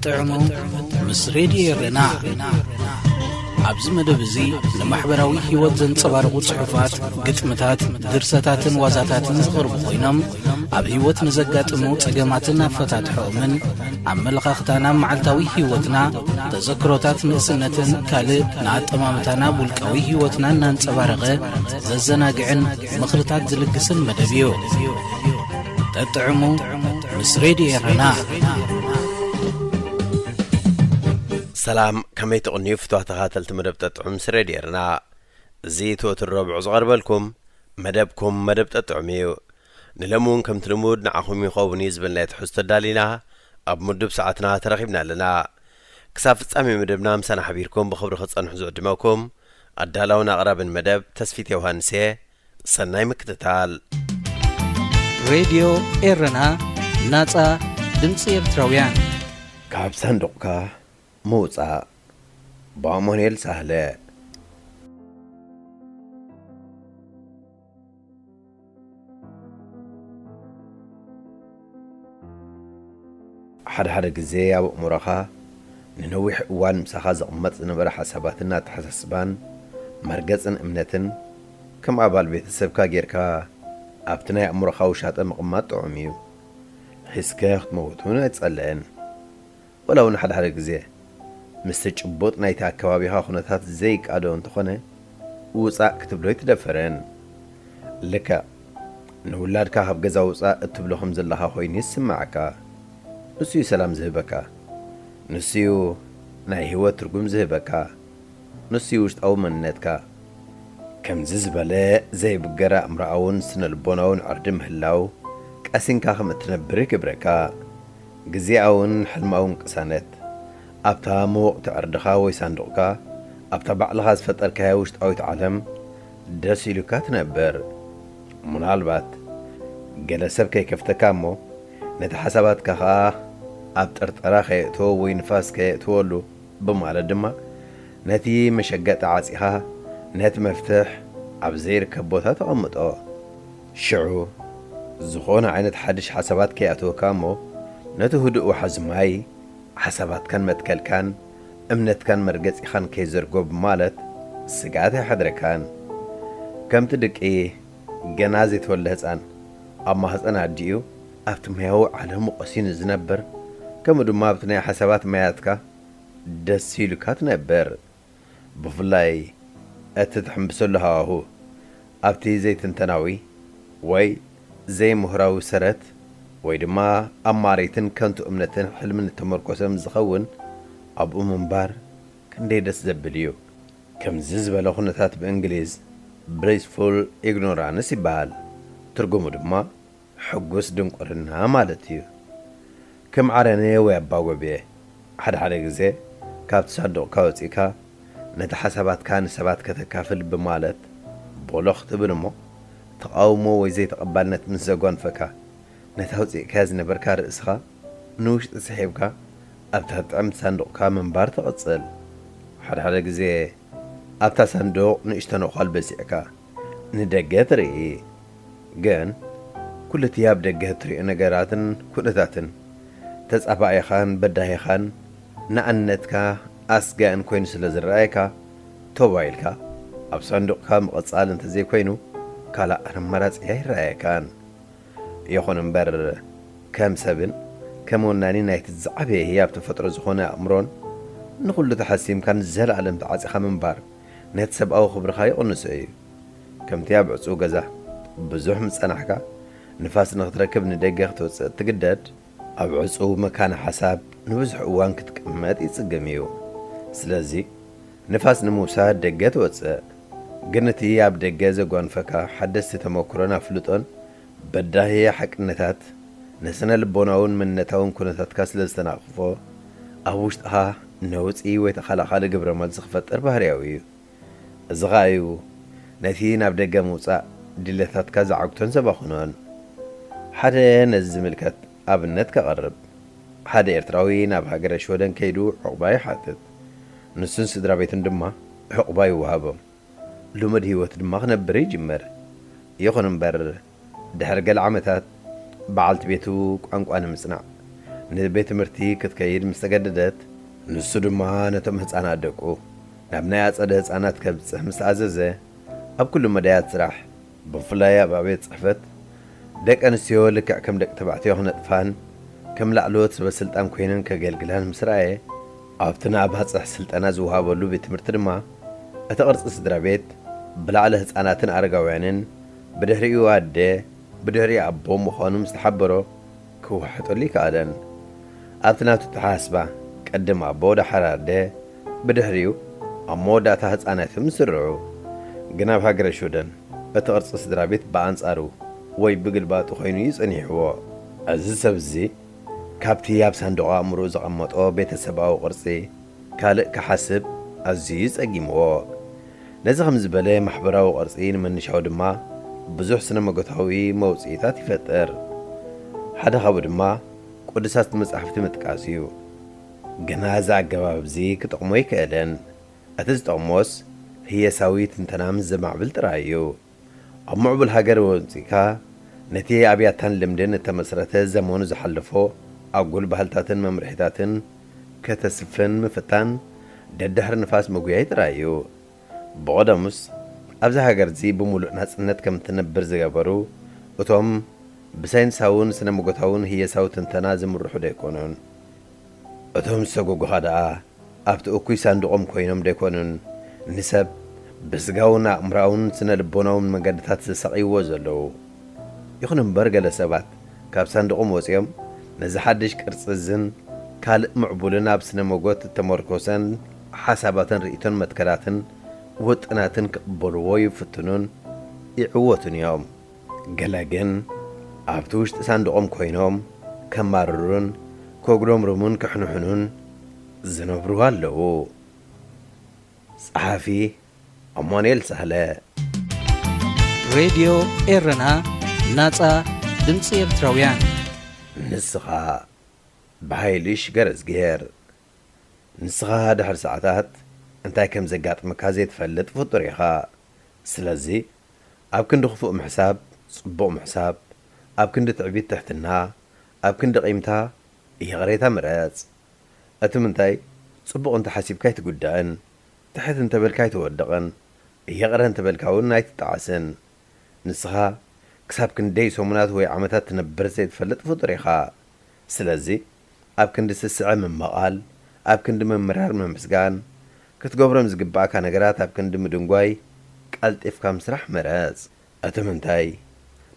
ጥዕሙ ምስ ሬድዮ ኤረና። ኣብዚ መደብ እዚ ንማሕበራዊ ህይወት ዘንጸባርቑ ጽሑፋት፣ ግጥምታት፣ ድርሰታትን ዋዛታትን ዝቐርቡ ኮይኖም፣ ኣብ ህይወት ንዘጋጥሙ ጸገማትን ኣፈታትሖኦምን፣ ኣመለኻኽታና፣ መዓልታዊ ህይወትና፣ ተዘክሮታት ንእስነትን ካልእ ንኣጠማምታና ውልቃዊ ህይወትና እናንጸባረቐ ዘዘናግዕን ምኽርታት ዝልግስን መደብ እዩ። ጠጥዕሙ ምስ ሬድዮ ኤረና። ሰላም፣ ከመይ ትቕንዩ ፍትዋ ተኻተልቲ መደብ ጠጥዑም ምስ ሬድዮ ኤረና? እዚ እቲ ወትሩ ረቡዕ ዝቐርበልኩም መደብኩም መደብ ጠጥዑም እዩ። ንሎሚ እውን ከምቲ ልሙድ ንዓኹም ይኸውን እዩ ዝበልናዮ ትሕዝቶ ኣዳሊና ኣብ ምዱብ ሰዓትና ተረኺብና ኣለና። ክሳብ ፍጻሜ መደብና ምሳና ሓቢርኩም ብኽብሪ ክጸንሑ ዝዕድመኩም ኣዳላውን ኣቕራብን መደብ ተስፊት ዮሃንስ እየ። ሰናይ ምክትታል። ሬድዮ ኤረና፣ ናጻ ድምጺ ኤርትራውያን። ካብ ሳንዱቕካ ምውጻእ፣ ብኣማኑኤል ሳህለ። ሓደ ሓደ ግዜ ኣብ ኣእምሮኻ ንነዊሕ እዋን ምሳኻ ዘቕመጥ ዝነበረ ሓሳባትን ኣተሓሳስባን፣ መርገጽን እምነትን፣ ከም ኣባል ቤተሰብካ ጌርካ ኣብቲ ናይ ኣእምሮኻ ውሻጠ ምቕማጥ ጥዑም እዩ። ሒዝከ ክትመውት እውን ኣይትጸልእን። ወላ እውን ሓደ ሓደ ግዜ ምስቲ ጭቡጥ ናይቲ ኣከባቢኻ ኩነታት ዘይቃዶ እንተኾነ፣ ውጻእ ክትብሎ ኣይትደፍርን። ልክዕ ንውላድካ ካብ ገዛ ውጻእ እትብሎ ከም ዘለኻ ኮይኑ ይስምዓካ። ንሱ እዩ ሰላም ዝህበካ። ንሱ እዩ ናይ ህይወት ትርጉም ዝህበካ። ንሱ እዩ ውሽጣዊ መንነትካ። ከምዚ ዝበለ ዘይብገር ኣእምሮኣውን ስነ-ልቦናውን ዕርዲ ምህላው፣ ቀሲንካ ከም እትነብር ይገብረካ። ግዜኣውን ሕልማውን ቅሳነት፣ ኣብታ ምውቕቲ ዕርድኻ ወይ ሳንዱቕካ፣ ኣብታ ባዕልኻ ዝፈጠርካያ ውሽጣዊት ዓለም ደስ ኢሉካ ትነብር። ምናልባት ገለ ሰብ ከይከፍተካ እሞ፣ ነቲ ሓሳባትካ ኸኣ ኣብ ጥርጠራ ከየእትዎ ወይ ንፋስ ከየእትወሉ፣ ብማለት ድማ ነቲ መሸገጢ ዓጺኻ፣ ነቲ መፍትሕ ኣብ ዘይርከብ ቦታ ተቐምጦ። ሽዑ፣ ዝኾነ ዓይነት ሓድሽ ሓሳባት ከይኣትወካ እሞ፣ ነቲ ህዱእ ወሓዚ ማይ፣ ሓሳባትካን መትከልካን፣ እምነትካን መርገጺኻን ከይዘርጎ ብማለት ስግኣት ኣይሓድረካን። ከምቲ ድቂ ገና ዘይተወልደ ህጻን ኣብ ማህጸን ኣዲኡ ኣብቲ ማያዊ ዓለሙ ቀሲኑ ዝነብር፣ ከምኡ ድማ ኣብቲ ናይ ሓሳባት ማያትካ ደስ ኢሉካ ትነብር። ብፍላይ እቲ ትሕምብሰሉ ሃዋሁ ኣብቲ ዘይትንተናዊ ወይ ዘይምሁራዊ ሰረት ወይ ድማ ኣብ ማሪትን ከንቱ እምነትን ሕልምን እተመርኮሰ ምስ ዝኸውን፣ ኣብኡ ምንባር ክንደይ ደስ ዘብል እዩ። ከምዚ ዝበለ ኩነታት ብእንግሊዝ ብሊስፉል ኢግኖራንስ ይበሃል። ትርጉሙ ድማ ሕጉስ ድንቁርና ማለት እዩ። ከም ዓረነ ወይ ኣባጎብየ፣ ሓደ ሓደ ግዜ ካብቲ ሳንዱቕካ ወጺእካ ነቲ ሓሳባትካ ንሰባት ከተካፍል ብማለት ቦሎ ክትብል እሞ፣ ተቓውሞ ወይ ዘይተቐባልነት ምስ ዘጓንፈካ፣ ነቲ ኣውጺእካዮ ዝነበርካ ርእስኻ ንውሽጢ ስሒብካ ኣብታ ጥዕምቲ ሳንዱቕካ ምንባር ትቕጽል። ሓደ ሓደ ግዜ ኣብታ ሳንዱቕ ንእሽቶ ነዃል በሲዕካ ንደገ ትርኢ። ግን ኩሉ እቲ ኣብ ደገ እትሪኦ ነገራትን ኩነታትን ተጻባኢኻን በዳሂኻን ንኣንነትካ ኣስጋእን ኮይኑ ስለ ዝረኣየካ፣ ቶባ ኢልካ ኣብ ሳንዱቕካ ምቕጻል እንተዘይኮይኑ ካልእ ኣማራጺ ኣይረኣየካን። ይኹን እምበር፣ ከም ሰብን ከም ወናኒ ናይቲ ዝዓበየ ህያብ ተፈጥሮ ዝኾነ ኣእምሮን፣ ንኹሉ ተሓሲምካን ንዘለኣለም ተዓጺኻ ምንባር ነቲ ሰብኣዊ ክብርኻ ይቕንሶ እዩ። ከምቲ ኣብ ዕጹው ገዛ ብዙሕ ምስ ጸናሕካ፣ ንፋስ ንኽትረክብ ንደገ ክትወጽእ እትግደድ፣ ኣብ ዕጹው መካነ ሓሳብ ንብዙሕ እዋን ክትቅመጥ ይጽገም እዩ። ስለዚ፣ ንፋስ ንምውሳድ ደገ ትወጽእ። ግን እቲ ኣብ ደገ ዘጓንፈካ ሓደስቲ ተመኩሮን ኣፍልጦን በዳሂ ሓቅነታት፣ ንስነ ልቦናውን መንነታውን ኩነታትካ ስለ ዝተናቕፎ፣ ኣብ ውሽጥኻ ነውጺ ወይ ተኸላኻሊ ግብረ መልሲ ክፈጥር ባህርያዊ እዩ። እዚ ኸኣ እዩ ነቲ ናብ ደገ ምውጻእ ድሌታትካ ዝዓግቶን ዘባኽኖን። ሓደ ነዚ ዝምልከት ኣብነት ከቕርብ። ሓደ ኤርትራዊ ናብ ሃገረ ሽወደን ከይዱ ዕቑባ ይሓትት። ንሱን ስድራ ቤቱን ድማ ዕቑባ ይወሃቦም። ልሙድ ህይወት ድማ ክነብር ይጅምር። ይኹን እምበር፣ ድሕሪ ገለ ዓመታት፣ በዓልቲ ቤቱ ቋንቋ ንምጽናዕ ንቤት ትምህርቲ ክትከይድ ምስ ተገደደት፣ ንሱ ድማ ነቶም ህጻናት ደቁ ናብ ናይ ኣጸደ ህጻናት ከብጽሕ ምስ ኣዘዘ፣ ኣብ ኩሉ መዳያት ስራሕ፣ ብፍላይ ኣብ ቤት ጽሕፈት፣ ደቂ ኣንስትዮ ልክዕ ከም ደቂ ተባዕትዮ ክነጥፋን ከም ላዕለዎት ሰበ ስልጣን ኮይነን ከገልግላን ምስ ረኣየ፣ ኣብቲ ንኣባጽሕ ስልጠና ዝወሃበሉ ቤት ትምህርቲ ድማ እቲ ቅርጺ ስድራ ቤት ብላዕሊ ህጻናትን ኣረጋውያንን ብድሕሪኡ ኣደ ብድሕሪኡ ኣቦ ምዃኑ ምስ ተሓበሮ ክውሕጠሉ ይከኣለን። ኣብቲ ናቱ ተሓስባ ቅድም ኣቦ ደሓር ኣደ ብድሕሪኡ ኣብ መወዳእታ ህጻናት እዮም ዝስርዑ። ግን ኣብ ሃገረ ሽወደን እቲ ቅርጺ ስድራ ቤት ብኣንጻሩ ወይ ብግልባጡ ኮይኑ እዩ ጸኒሕዎ። እዚ ሰብ እዚ ካብቲ ኣብ ሳንዱቕ ኣእምሮኡ ዘቐመጦ ቤተሰባዊ ቅርጺ ካልእ ክሓስብ ኣዝዩ ጸጊምዎ። ነዚ ከም ዝበለ ማሕበራዊ ቅርጺ ንምንሻው ድማ ብዙሕ ስነ መጎታዊ መውጽኢታት ይፈጥር። ሓደ ካብኡ ድማ ቅዱሳት መጻሕፍቲ ምጥቃስ እዩ። ግና እዚ ኣገባብ እዚ ክጠቕሞ ኣይክእልን። እቲ ዝጠቕሞስ ህየሳዊ ትንተና ምስ ዘማዕብል ጥራይ እዩ። ኣብ ምዕቡል ሃገር ወጺእካ ነቲ ኣብ ያታን ልምድን እተመስረተ ዘመኑ ዝሓለፎ ኣጉል ባህልታትን መምርሒታትን ከተስፍን ምፍታን ደድሕሪ ንፋስ ምጉያይ ጥራይ እዩ። ብቐደሙስ ኣብዚ ሃገር እዚ ብምሉእ ናጽነት ከም ትነብር ዝገበሩ እቶም ብሳይንሳውን ስነ መጎታውን ህየሳዊ ትንተና ዝምርሑ ዶ ኣይኮኑን? እቶም ዝሰጎጉኻ ደኣ ኣብቲ እኩይ ሳንዱቖም ኮይኖም ዶ ኣይኮኑን ንሰብ ብስጋውን ኣእምሮኣውን ስነ ልቦናውን መገድታት ዘሳቕይዎ ዘለዉ? ይኹን እምበር ገለ ሰባት ካብ ሳንዱቖም ወጺኦም ነዚ ሓድሽ ቅርጺ እዝን ካልእ ምዕቡልን ኣብ ስነ መጎት እተመርኮሰን ሓሳባትን ርእይቶን መትከላትን ውጥናትን ክቕበልዎ ይፍትኑን ይዕወቱን እዮም። ገለ ግን ኣብቲ ውሽጢ ሳንዱቖም ኮይኖም ከማርሩን ከጉረምርሙን ክሕንሕኑን ዝነብሩ ኣለዉ። ጸሓፊ ኣማኑኤል ሳህለ። ሬድዮ ኤረና፣ ናጻ ድምጺ ኤርትራውያን። ንስኻ ብሃይልሽ ገረዝግሄር። ንስኻ ድሕሪ ሰዓታት እንታይ ከም ዘጋጥመካ ዘይትፈልጥ ፍጡር ኢኻ። ስለዚ ኣብ ክንዲ ክፉእ ምሕሳብ ጽቡቕ ምሕሳብ፣ ኣብ ክንዲ ትዕቢት ትሕትና፣ ኣብ ክንዲ ቂምታ ይቕሬታ ምረጽ። እቲ ምንታይ ጽቡቕ እንተ ሓሲብካ ኣይትጉዳእን፣ ትሕት እንተ በልካ ኣይትወድቕን፣ ይቕረ እንተ በልካ እውን ኣይትጠዓስን። ንስኻ ክሳብ ክንደይ ሰሙናት ወይ ዓመታት ትነብር ዘይትፈልጥ ፍጡር ኢኻ። ስለዚ ኣብ ክንዲ ስስዐ ምምቓል፣ ኣብ ክንዲ ምምራር ምምስጋን፣ ክትገብሮም ዝግብኣካ ነገራት ኣብ ክንዲ ምድንጓይ ቀልጢፍካ ምስራሕ ምረጽ። እቲ ምንታይ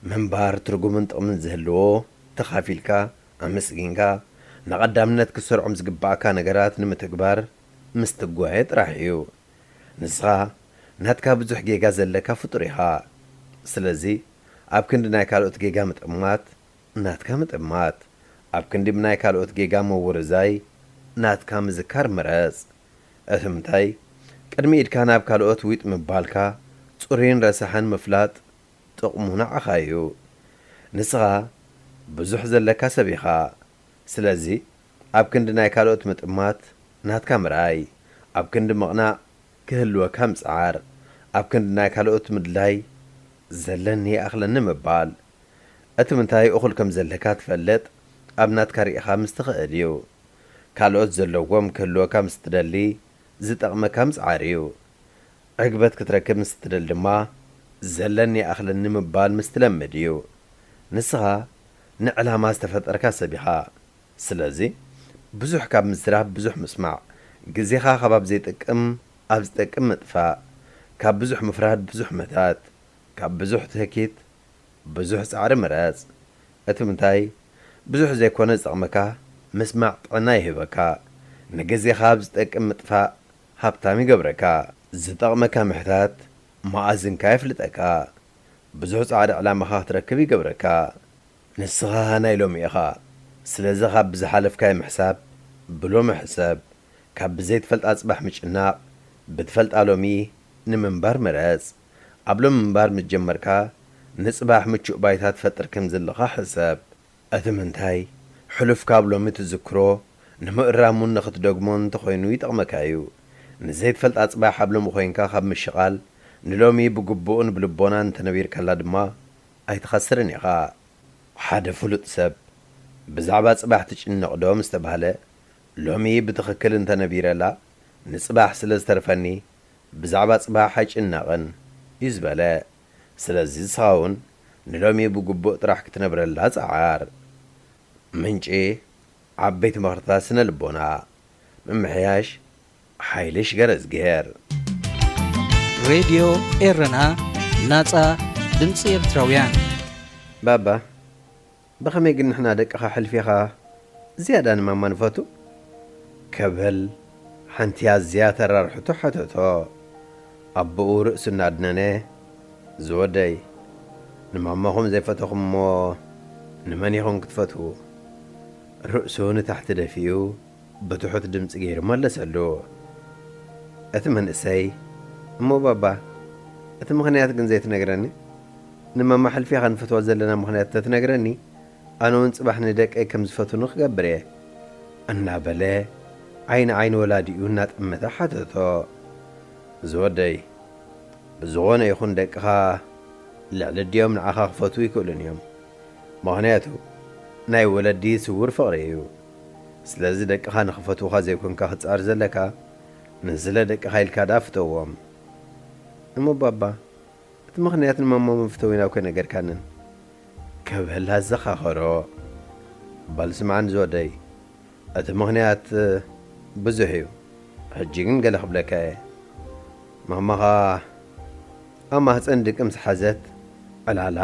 ምንባር ትርጉምን ጥቕምን ዝህልዎ ተኻፊልካ ኣመስጊንካ ንቐዳምነት ክትሰርዖም ዝግብኣካ ነገራት ንምትግባር ምስትጓየ ጥራሕ እዩ። ንስኻ ናትካ ብዙሕ ጌጋ ዘለካ ፍጡር ኢኻ። ስለዚ ኣብ ክንዲ ናይ ካልኦት ጌጋ ምጥማት ናትካ ምጥማት፣ ኣብ ክንዲ ብናይ ካልኦት ጌጋ ምውርዛይ ናትካ ምዝካር ምረጽ። እቲ ምንታይ ቅድሚ ኢድካ ናብ ካልኦት ዊጥ ምባልካ ጽሩይን ረሳሕን ምፍላጥ ጥቕሙ ንዓኻ እዩ። ንስኻ ብዙሕ ዘለካ ሰብ ኢኻ። ስለዚ ኣብ ክንዲ ናይ ካልኦት ምጥማት ናትካ ምርኣይ፣ ኣብ ክንዲ ምቕናእ ክህልወካ ምጽዓር፣ ኣብ ክንዲ ናይ ካልኦት ምድላይ ዘለኒ ይኣኽለኒ ምባል። እቲ ምንታይ እኹል ከም ዘለካ ትፈልጥ ኣብ ናትካ ርኢኻ ምስ ትኽእል እዩ። ካልኦት ዘለዎም ክህልወካ ምስ ትደሊ ዝጠቕመካ ምጽዓር እዩ። ዕግበት ክትረክብ ምስ ትደሊ ድማ ዘለኒ ይኣኽለኒ ምባል ምስ ትለምድ እዩ። ንስኻ ንዕላማ ዝተፈጠርካ ሰብ ኢኻ። ስለዚ ብዙሕ ካብ ምዝራብ ብዙሕ ምስማዕ፣ ግዜኻ ካብ ኣብ ዘይጠቅም ኣብ ዝጠቅም ምጥፋእ፣ ካብ ብዙሕ ምፍራድ ብዙሕ ምሕታት፣ ካብ ብዙሕ ትህኪት ብዙሕ ጻዕሪ ምረጽ። እቲ ምንታይ ብዙሕ ዘይኮነ ዝጠቕመካ ምስማዕ ጥዕና ይህበካ፣ ንግዜኻ ኣብ ዝጠቅም ምጥፋእ ሃብታም ይገብረካ። ዝጠቕመካ ምሕታት መኣዝንካ የፍልጠካ፣ ብዙሕ ጻዕሪ ዕላማኻ ክትረክብ ይገብረካ። ንስኻ ናይ ሎሚ ኢኻ። ስለዚ ካብ ብዝሓለፍካዮ ምሕሳብ ብሎሚ ሕሰብ። ካብ ብዘይትፈልጣ ጽባሕ ምጭናቕ ብትፈልጣ ሎሚ ንምንባር ምረጽ። ኣብ ሎሚ ምንባር ምስ ጀመርካ ንጽባሕ ምቹእ ባይታ ትፈጥር ከም ዘለኻ ሕሰብ። እቲ ምንታይ ሕሉፍካ ኣብ ሎሚ ትዝክሮ ንምእራሙን ንኽትደግሞን እንተኾይኑ ይጠቕመካ እዩ። ንዘይትፈልጣ ጽባሕ ኣብ ሎሚ ኮይንካ ካብ ምሽቓል ንሎሚ ብግቡእን ብልቦናን እንተነቢርካላ ድማ ኣይትኸስርን ኢኻ። ሓደ ፍሉጥ ሰብ ብዛዕባ ጽባሕ ትጭነቕ ዶ ምስ ተባህለ፣ ሎሚ ብትኽክል እንተነቢረላ፣ ንጽባሕ ስለ ዝተርፈኒ፣ ብዛዕባ ጽባሕ ኣይጭነቕን እዩ ዝበለ። ስለዚ ንስኻ እውን ንሎሚ ብግቡእ ጥራሕ ክትነብረላ ጸዓር። ምንጪ ዓበይቲ ምኽርታት ስነ ልቦና፣ ምምሕያሽ ሓይልሽ ገረዝግሄር። ሬድዮ ኤረና፣ ናጻ ድምጺ ኤርትራውያን። ባባ፣ ብኸመይ ግን ንሕና ደቅኻ ሕልፊኻ ዝያዳ ንማማ ንፈቱ? ከብል ሓንቲ ኣዝያ ተራር ሕቶ ሓተቶ። ኣቦኡ ርእሱ እናድነነ፣ ዝወደይ፣ ንማማኹም ዘይፈተኹም እሞ ንመን ኢኹም ክትፈትዉ? ርእሱ ንታሕቲ ደፊኡ ብትሑት ድምጺ ገይሩ መለሰሉ። እቲ መንእሰይ፣ እሞ ባባ፣ እቲ ምኽንያት ግን ዘይትነግረኒ? ንማማ ሕልፊኻ ንፈትዋ ዘለና ምኽንያት ተትነግረኒ፣ ኣነ እውን ጽባሕ ንደቀይ ከም ዝፈትውኒ ክገብር እየ፣ እናበለ ዓይኒ ዓይኒ ወላዲኡ እናጠመተ ሓተቶ። ዝወደይ፣ ብዝኾነ ይኹን ደቅኻ ልዕሊ ኣዲኦም ንዓኻ ክፈትዉ ይክእሉን እዮም። ምኽንያቱ ናይ ወለዲ ስውር ፍቕሪ እዩ። ስለዚ ደቅኻ ንኽፈትዉኻ ዘይኮንካ ክትጽዕር ዘለካ፣ ንስለ ደቅኻ ኢልካ ደኣ ፍተዎም። እሞ ባባ፣ እቲ ምኽንያት ንማማ መፍተዊና እኮ ኣይነገርካንን። ከብህላ ዘኻኸሮ። በል ስምዓኒ ዝወደይ፣ እቲ ምኽንያት ብዙሕ እዩ። ሕጂ ግን ገለ ክብለካ እየ። ማማኻ ኣብ ማህፀን ድቂ ምስ ሓዘት፣ ዕላላ፣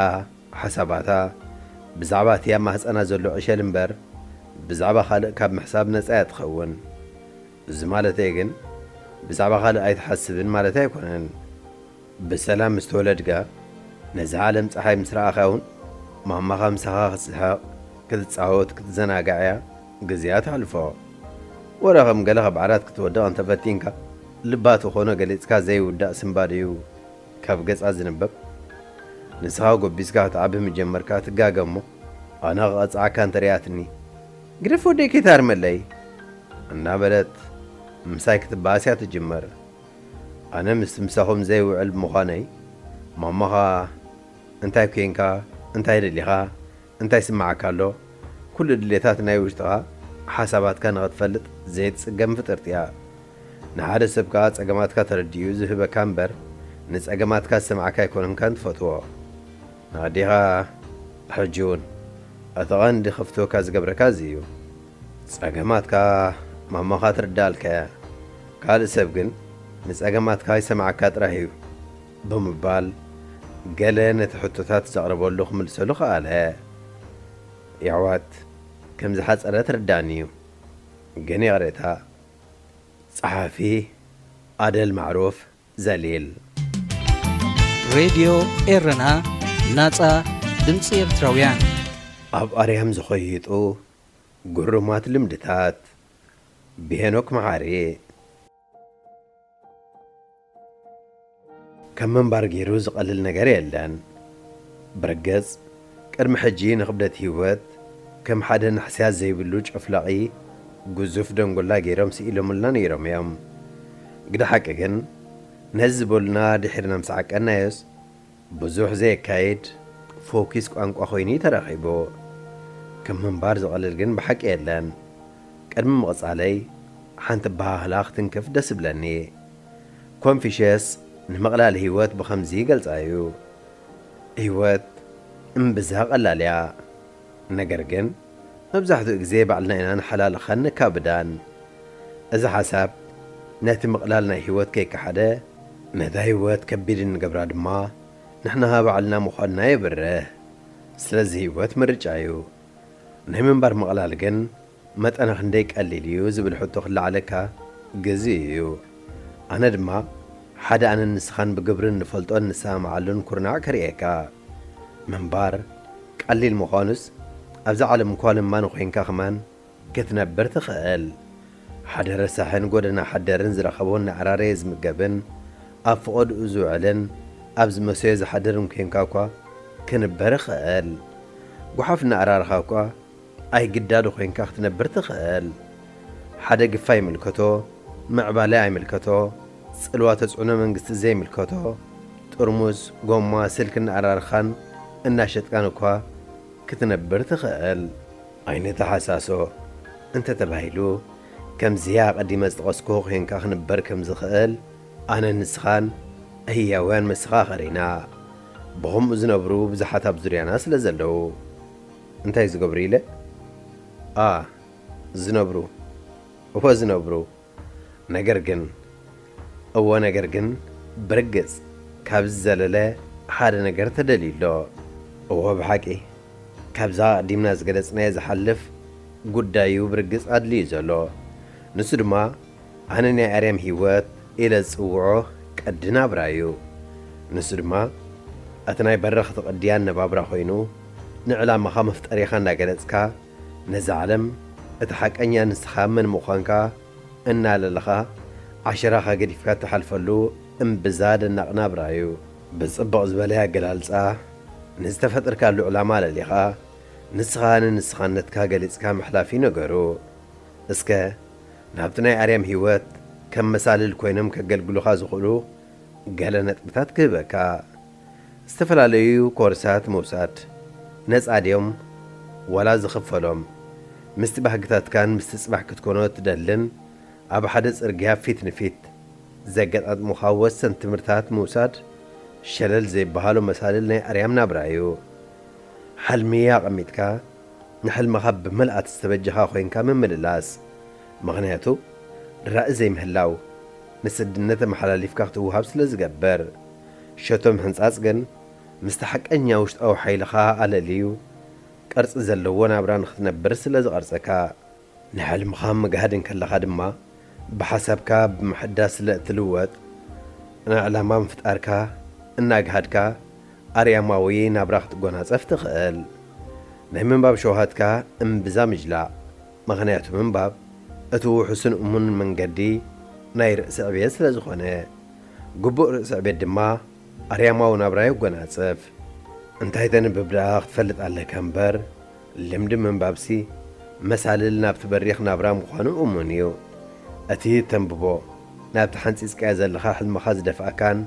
ሓሳባታ፣ ብዛዕባ እቲ ኣብ ማህፀና ዘሎ ዕሸል እምበር፣ ብዛዕባ ካልእ ካብ ምሕሳብ ነፃ እያ ትኸውን። እዚ ማለተይ ግን፣ ብዛዕባ ካልእ ኣይትሓስብን ማለተይ ኣይኮነን። ብሰላም ምስ ተወለድካ፣ ነዛ ዓለም ጸሓይ ምስ ረኣኻ እውን፣ ማማኻ ምሳኻ ክትስሕቕ፣ ክትጻወት፣ ክትዘናጋዕ እያ ግዜኣ ተሕልፎ። ወረ ከም ገለ ካብ ዓራት ክትወድቕ እንተፈቲንካ፣ ልባ ትኾኖ ገሊጽካ ዘይውዳእ ስንባድ እዩ ካብ ገጻ ዝንበብ። ንስኻ ጎቢዝካ ክትዓቢ ምጀመርካ ትጋገ እሞ፣ ኣነ ክቐጽዓካ እንተሪኣትኒ፣ ግደፍ ወደይ ከይትሃርመለይ እናበለት ምሳይ ክትበኣስ እያ ትጅምር። ኣነ ምስቲ ምሳኹም ዘይውዕል ብምዃነይ፣ ማማኻ እንታይ ኴንካ፣ እንታይ ደሊኻ፣ እንታይ ይስምዓካ ኣሎ፣ ኩሉ ድሌታት ናይ ውሽጥኻ፣ ሓሳባትካ ንኽትፈልጥ ዘይትጽገም ፍጥርቲ እያ። ንሓደ ሰብ ከኣ ጸገማትካ ተረዲኡ ዝህበካ እምበር፣ ንጸገማትካ ዝሰምዓካ ኣይኮነን ከኣ ትፈትዎ። ንኣዴኻ ሕጂ እውን እቲ ቐንዲ ከፍትወካ ዝገብረካ እዚ እዩ። ጸገማትካ ማማኻ ትርድኣልካ እያ። ካልእ ሰብ ግን ንጸገማትካ ይሰምዓካ ጥራሕ እዩ ብምባል ገለ ነቲ ሕቶታት ዘቕረበሉ ክምልሰሉ ከኣለ። የሕዋት ከም ዝሓጸረ ትርዳኒ እዩ። ግን ይቕሬታ። ጸሓፊ ኣደል ማዕሩፍ ዘሊል። ሬድዮ ኤረና፣ ናጻ ድምጺ ኤርትራውያን። ኣብ ኣርያም ዝኸይጡ ግሩማት ልምድታት ብሄኖክ መሓሪ። ከም ምንባር ገይሩ ዝቐልል ነገር የለን። ብርግጽ ቅድሚ ሕጂ ንኽብደት ህይወት ከም ሓደ ናሕስያ ዘይብሉ ጨፍላቒ ግዙፍ ደንጎላ ገይሮም ስኢሎምልና ነይሮም እዮም። ግደ ሓቂ ግን ነዚ ዝበሉና ድሒርና ምስ ዓቀናዮስ ብዙሕ ዘየካይድ ፎኪስ ቋንቋ ኮይኑ እዩ ተረኺቡ። ከም ምንባር ዝቐልል ግን ብሓቂ የለን። ቅድሚ ምቕጻለይ ሓንቲ ኣበሃህላ ክትንክፍ ደስ ይብለኒ። ኮንፊሽየስ ንምቕላል ህይወት ብኸምዚ ይገልጻ እዩ። ህይወት እምብዛ ቀላል እያ፣ ነገር ግን መብዛሕትኡ ግዜ ባዕልና ኢና ንሓላልኻን ነካብዳን። እዚ ሓሳብ ነቲ ምቕላል ናይ ህይወት ከይከሓደ፣ ነታ ህይወት ከቢድ እንገብራ ድማ ንሕና ባዕልና ምዃንና የብርህ። ስለዚ ህይወት ምርጫ እዩ። ናይ ምንባር ምቕላል ግን መጠነ ክንደይ ቀሊል እዩ ዝብል ሕቶ ክለዓለካ ግዜኡ እዩ። ኣነ ድማ ሓደ ኣነን ንስኻን ብግብሪ እንፈልጦን ንሰማማዓሉን ኩርናዕ ከርእየካ። ምንባር ቀሊል ምዃኑስ ኣብዛ ዓለም እኳ ለማኒ ኮይንካ ከማን ክትነብር ትኽእል። ሓደ ረሳሕን ጎደና ሓደርን ዝረኸቦ እናዕራረየ ዝምገብን ኣብ ፈቐድኡ ዝውዕልን ኣብ ዝመሰዮ ዝሓድርን ኮይንካ እኳ ክንበር ይኽእል። ጓሓፍ እናኣራረኻ እኳ ኣይግዳዱ ኮይንካ ክትነብር ትኽእል። ሓደ ግፋ ይምልከቶ፣ ምዕባለ ኣይምልከቶ፣ ጽልዋ ተጽዕኖ መንግስቲ ዘይምልከቶ፣ ጥርሙዝ፣ ጎማ፣ ስልኪ እናኣራርኻን እናሸጥካን እኳ ክትነብር ትኽእል። ኣይንተሓሳሶ እንተ ተባሂሉ፣ ከምዚኣ ቀዲመ ዝጠቐስኩ ኮንካ ክንበር ከም ዝኽእል፣ ኣነን ንስኻን ህያውያን መሰኻኽር ኢና። ብኸምኡ ዝነብሩ ብዙሓት ኣብ ዙርያና ስለ ዘለዉ። እንታይ ዝገብሩ ኢለ? ኣ፣ ዝነብሩ። እወ ዝነብሩ። ነገር ግን፣ እወ ነገር ግን፣ ብርግጽ ካብዚ ዘለለ ሓደ ነገር ተደልዩ ኣሎ። እወ ብሓቂ፣ ካብዛ ኣቐዲምና ዝገለጽናዮ ዝሓልፍ ጉዳይ እዩ ብርግጽ ኣድልዩ ዘሎ። ንሱ ድማ ኣነ ናይ ኣርያም ህይወት ኢለ ዝጽውዖ ቀዲ ናብራ እዩ። ንሱ ድማ እቲ ናይ በረኽቲ ቅዲ ኣነባብራ ኮይኑ፣ ንዕላማኻ መፍጠሪኻ እናገለጽካ፣ ነዛ ዓለም እቲ ሓቀኛ ንስኻ መን ምዃንካ እናለለኻ፣ ዓሸራኻ ገዲፍካ እትሓልፈሉ እምብዛ ደናቕ ናብራ እዩ። ብጽቡቕ ዝበለ ኣገላልጻ፣ ንዝተፈጠርካሉ ዕላማ ኣለሊኻ፣ ንስኻ ንንስኻነትካ ገሊጽካ ምሕላፍ እዩ ነገሩ። እስከ ናብቲ ናይ ኣርያም ህይወት ከም መሳልል ኮይኖም ከገልግሉኻ ዝኽእሉ ገለ ነጥብታት ክህበካ። ዝተፈላለዩ ኮርሳት ምውሳድ ነጻ ድዮም ዋላ ዝኽፈሎም? ምስቲ ባህግታትካን ምስቲ ጽባሕ ክትኮኖ እትደልን ኣብ ሓደ ጽርግያ ፊት ንፊት ዘገጣጥሙኻ ወሰንቲ ትምህርታት ምውሳድ ሸለል ዘይበሃሎ መሳልል ናይ ኣርያም ናብራ እዩ። ሓልሚ ኣቐሚጥካ ንሕልምኻ ብመልኣት ዝተበጀኻ ኮይንካ ምምልላስ። ምኽንያቱ ራኢ ዘይምህላው ንስድነት ኣመሓላሊፍካ ክትወሃብ ስለ ዝገብር። ሸቶ ምሕንጻጽ ግን ምስቲ ሓቀኛ ውሽጣዊ ሓይልኻ ኣለልዩ ቅርጺ ዘለዎ ናብራ ንኽትነብር ስለ ዝቐርጸካ። ንሕልምኻ ምግሃድ እንከለኻ ድማ ብሓሳብካ ብምሕዳስ ስለ እትልወጥ፣ ንዕላማ ምፍጣርካ እናግሃድካ ኣርያማዊ ናብራ ክትጎናጸፍ ትኽእል። ናይ ምንባብ ሸውሃትካ እምብዛ ምጅላእ፣ ምኽንያቱ ምንባብ እቲ ውሑስን እሙንን መንገዲ ናይ ርእሲ ዕብየት ስለ ዝኾነ። ግቡእ ርእሲ ዕብየት ድማ ኣርያማዊ ናብራ የጎናጽፍ። እንታይ ተንብብ ደኣ ክትፈልጥ ኣለካ እምበር፣ ልምዲ ምንባብሲ መሳልል ናብቲ በሪኽ ናብራ ምዃኑ እሙን እዩ። እቲ ተንብቦ ናብቲ ሓንጺጽካዮ ዘለኻ ሕልምኻ ዝደፍኣካን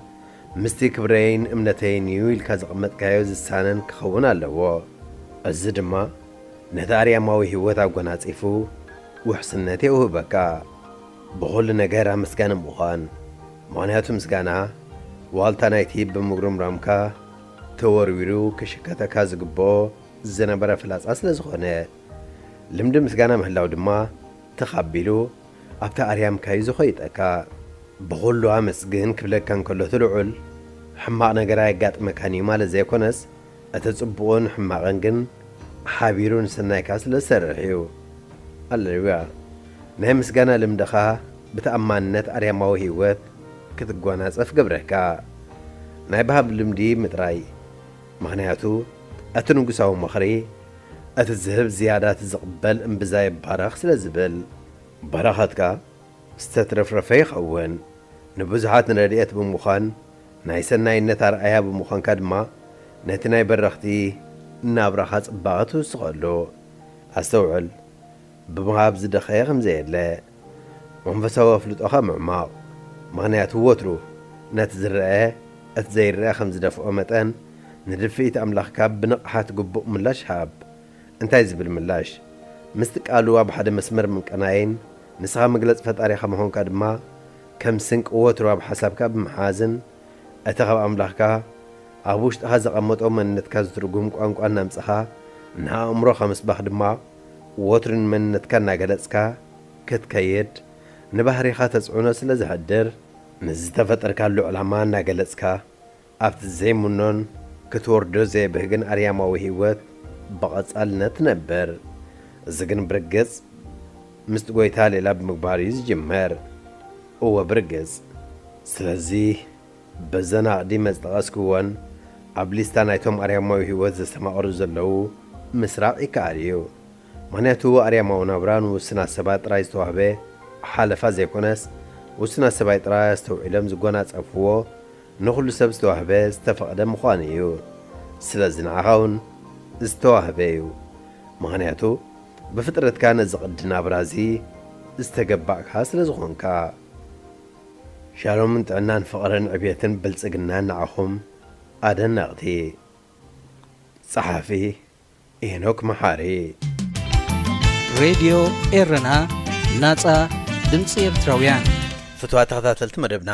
ምስቲ ክብረይን እምነተይን እዩ ኢልካ ዘቐመጥካዮ ዝሳነን ክኸውን ኣለዎ። እዚ ድማ ነቲ ኣርያማዊ ህይወት ኣጎናጺፉ ውሕስነት የውህበካ። ብኹሉ ነገር ኣመስጋኒ ምዃን፣ ምኽንያቱ ምስጋና ዋልታ ናይቲ ብምጉርምራምካ ተወርዊሩ ክሽከተካ ዝግብኦ ዝነበረ ፍላጻ ስለ ዝኾነ። ልምዲ ምስጋና ምህላው ድማ ትኽ ኣቢሉ ኣብቲ ኣርያምካ እዩ ዝኾይጠካ። ብኹሉ ኣመስግን ክብለካ እንከሎ እቲ ልዑል፣ ሕማቕ ነገር ኣየጋጥመካን እዩ ማለት ዘይኮነስ፣ እቲ ጽቡቕን ሕማቕን ግን ሓቢሩ ንሰናይካ ስለ ዝሰርሕ እዩ። ሃሌሉያ! ናይ ምስጋና ልምድኻ ብተኣማንነት ኣርያማዊ ህይወት ክትጓናጸፍ ገብረካ። ናይ ባህብ ልምዲ ምጥራይ። ምኽንያቱ እቲ ንጉሳዊ ምኽሪ፣ እቲ ዝህብ ዝያዳ እቲ ዝቕበል እምብዛ ይባረኽ ስለ ዝብል። በረኸትካ ዝተትረፍረፈ ይኸውን። ንብዙሓት ንረድኤት ብምዃን፣ ናይ ሰናይነት ኣርኣያ ብምዃንካ ድማ፣ ነቲ ናይ በረኽቲ ናብራኻ ጽባቐ ትውስኸሉ። ኣስተውዕል፣ ብምሃብ ዝደኸየ ከም ዘየለ፣ መንፈሳዊ ኣፍልጦኻ ምዕማቕ። ምኽንያቱ ወትሩ ነቲ ዝረአ፣ እቲ ዘይረአ ከም ዝደፍኦ መጠን፣ ንድፍኢት ኣምላኽካ ብንቕሓት ግቡእ ምላሽ ሃብ። እንታይ ዝብል ምላሽ? ምስቲ ቃሉ ኣብ ሓደ መስመር ምቅናይን ንስኻ መግለጺ ፈጣሪኻ ምዃንካ ድማ ከም ስንቂ ወትሩ ኣብ ሓሳብካ ብምሓዝን፣ እቲ ካብ ኣምላኽካ ኣብ ውሽጥኻ ዘቐመጦ መንነትካ ዝትርጉም ቋንቋ እናምጽኻ፣ ንኣእምሮኻ ምስባኽ ድማ ወትሩ ንመንነትካ እናገለጽካ ክትከይድ፣ ንባህሪኻ ተጽዕኖ ስለ ዘሕድር፣ ንዝተፈጠርካሉ ዕላማ እናገለጽካ፣ ኣብቲ ዘይምኖን ክትወርዶ ዘየብህግን ኣርያማዊ ህይወት ብቐጻልነት ትነብር። እዚ ግን ብርግጽ ምስቲ ጐይታ ሌላ ብምግባር እዩ ዝጅመር። እወ ብርግጽ። ስለዚ በዘን ኣቕዲመ ዝጠቐስክወን ኣብ ሊስታ ናይቶም ኣርያማዊ ህይወት ዘስተማቕሩ ዘለዉ ምስራቕ ይከኣል እዩ። ምኽንያቱ ኣርያማዊ ናብራ ንውሱናት ሰባት ጥራይ ዝተዋህበ ሓለፋ ዘይኮነስ፣ ውሱናት ሰባት ጥራይ ኣስተውዒሎም ዝጎናጸፍዎ፣ ንኹሉ ሰብ ዝተዋህበ ዝተፈቕደ ምዃኑ እዩ። ስለዚ ንዓኻ እውን ዝተዋህበ እዩ። ምኽንያቱ ብፍጥረትካ ነዚ ቅዲ ናብራ እዚ ዝተገባእካ ስለ ዝኾንካ። ሻሎምን ጥዕናን ፍቕርን ዕብየትን ብልጽግናን ንዓኹም ኣደነቕቲ። ጸሓፊ ሄኖክ መሓሪ። ሬድዮ ኤረና፣ ናጻ ድምጺ ኤርትራውያን። ፍትዋ ተኸታተልቲ መደብና፣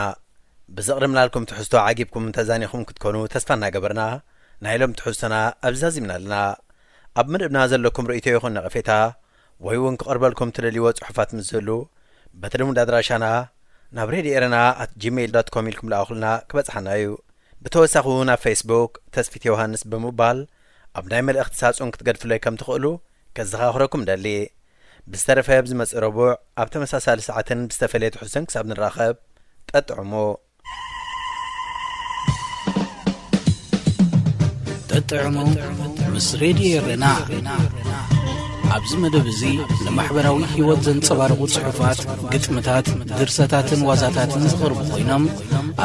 ብዘቕርብናልኩም ትሕዝቶ ዓጊብኩም ተዛኒኹም ክትኮኑ ተስፋ እናገበርና፣ ናይ ሎም ትሕዝቶና ኣብዚ ዛዚምና ኣለና። ኣብ መደብና ዘለኩም ርእይቶ ይኹን ነቐፌታ፣ ወይ እውን ክቐርበልኩም ትደልይዎ ጽሑፋት ምስ ዝህሉ፣ በቲ ልሙድ ኣድራሻና ናብ ሬድዮ ኤረና ኣት ጂሜይል ዶት ኮም ኢልኩም ልኣኹልና፣ ክበጽሓና እዩ። ብተወሳኺ እውን ኣብ ፌስቡክ ተስፊት ዮሃንስ ብምባል ኣብ ናይ መልእኽቲ ሳጹን ክትገድፍለይ ከም ትኽእሉ ከዘኻኽረኩም እደሊ። ብዝተረፈ ኣብ ዝመጽእ ረቡዕ ኣብ ተመሳሳሊ ሰዓትን ብዝተፈለየ ትሕዝቶን ክሳብ ንራኸብ፣ ጠጥዕሙ። ጠጥዕሙ ምስ ሬድዮ ኤረና። ኣብዚ መደብ እዚ ንማሕበራዊ ህይወት ዘንጸባርቑ ጽሑፋት፣ ግጥምታት፣ ድርሰታትን ዋዛታትን ዝቐርቡ ኮይኖም፣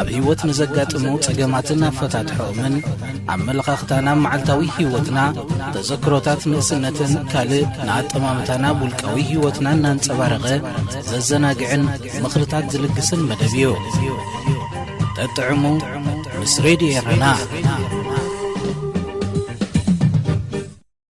ኣብ ህይወት ንዘጋጥሙ ጸገማትን ኣፈታትሖኦምን፣ ኣመለኻኽታና ኣብ መዓልታዊ ህይወትና፣ ተዘክሮታት ንእስነትን ካልእ ንኣጠማምታና ኣብ ውልቃዊ ህይወትና እናንጸባረቐ ዘዘናግዕን ምኽርታት ዝልግስን መደብ እዩ። ጠጥዕሙ ምስ ሬድዮ ኤረና።